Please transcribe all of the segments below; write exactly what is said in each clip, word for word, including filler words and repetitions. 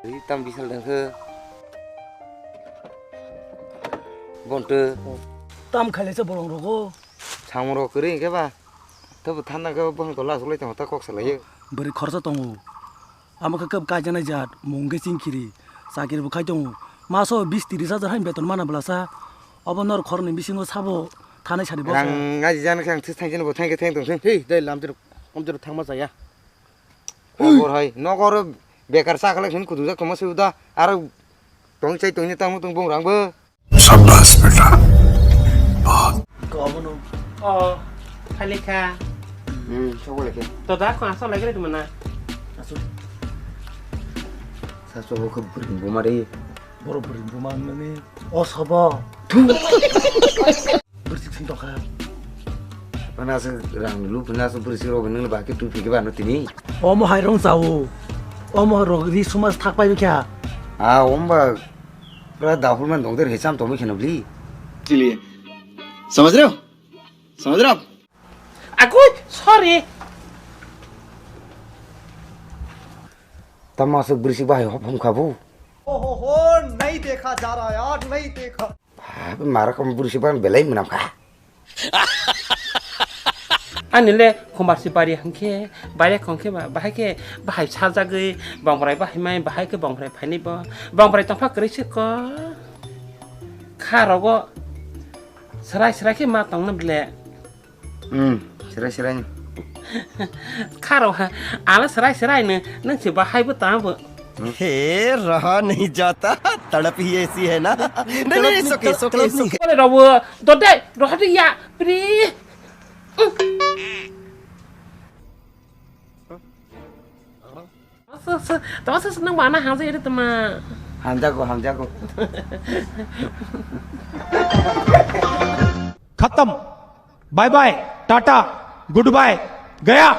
Ri tam bisal dang khe. Bonte. Tam khaile se bolong rogo. Samung rok kwrwi hwnkhe ba. Tobo thanda khe bohong tola achuklai tongo ta kok salaio. Bwrwi khorsa tongo. Amo khe keb kaijaknai jat, mung khe chingkiri, chakiri bo khai tongo. Maso bis tiris hajar haino beton mana bwlasa. Obo nor khoroknwi bisingo sabo thanai sadi bo. Rang ngaji jani khe ang this thangsani bo thangkhe thang tong thung. Hei, dai lam tiro, om tiro thangma chaya. Kobor hai, nogo oro bekar cha khalai sini kudu jak tongma se uda. Aro tong chai tongni tamo tong bong rang bo. Sabbas beta. Bahut. Ko abono. O, Khalika. Hmm, sobo leke. To da ko aso lagi tu mana? Aso. Sa sobo ko bring buma re. Boro bring buma mani. O sobo. Bwrwsik sing tongkha. Bana se rang lu bana se bwrwsik rok nang ba ke tu phike ba no tini. Omo hai rong chao. Omo rok ri sumas thak pai kha. A om ba pra dahul man dong der hecham to mi kheno bli. इसीलिए समझ रहे हो? समझ रहे हो आप? Agoi, sorry. Tama se bwrwsik bahai hop hom khabu. ओहो हो, नहीं देखा जा रहा यार, नहीं देखा। Mara kam bwrwsik ban belai mwnam kha. Ani le khumbar si bari hangkhe, bari khongkhe ba, bahai khe bahai sarjagwi, bongrai bahai mai, bahai khe bongrai phaini bo, bongrai tongpha kwrwi se ko. Kha rogo, serai serai khe ma tongna bile. Hmm, serai serai. Kharo ha, ala serai serai ne, nang se bahai bo ta bo. हे रहा नहीं जाता, तड़प ही ऐसी है ना। नहीं, नहीं, नहीं, it's okay, it's okay, it's okay. Kole robo, dode, rohde ya, pri. Sa, sa, tama sa nang mana hangsa iri tama. Hamjago, hamjago. खत्म। Bye bye, tata, good bye, गया।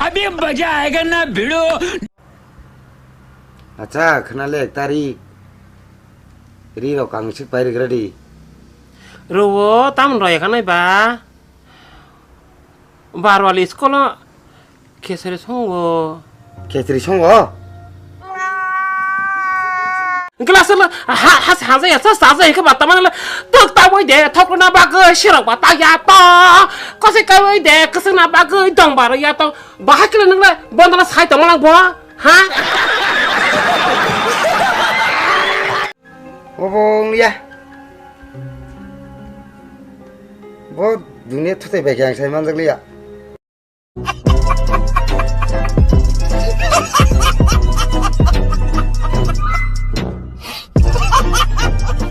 अभी मजा आएगा ना भिड़ो। Acha, khna le ek tarik. Ri rok ang sik pai rigra di. Ruo, tamon roi khanai ba. Barwali school o khesari songo. Khesari songo? Glass lo ha ha ha ya sa sa ya ke bata mana tuk ta wai de thok na ba ge sirok bata ya to. Ko se ka wai de keseng na ba ge dong ba ya to. Bahai kile nang le bondo na sai tongma nang bo, ha? Obo wngya. Bo dunia thutai bai khe ang sai manjak liya.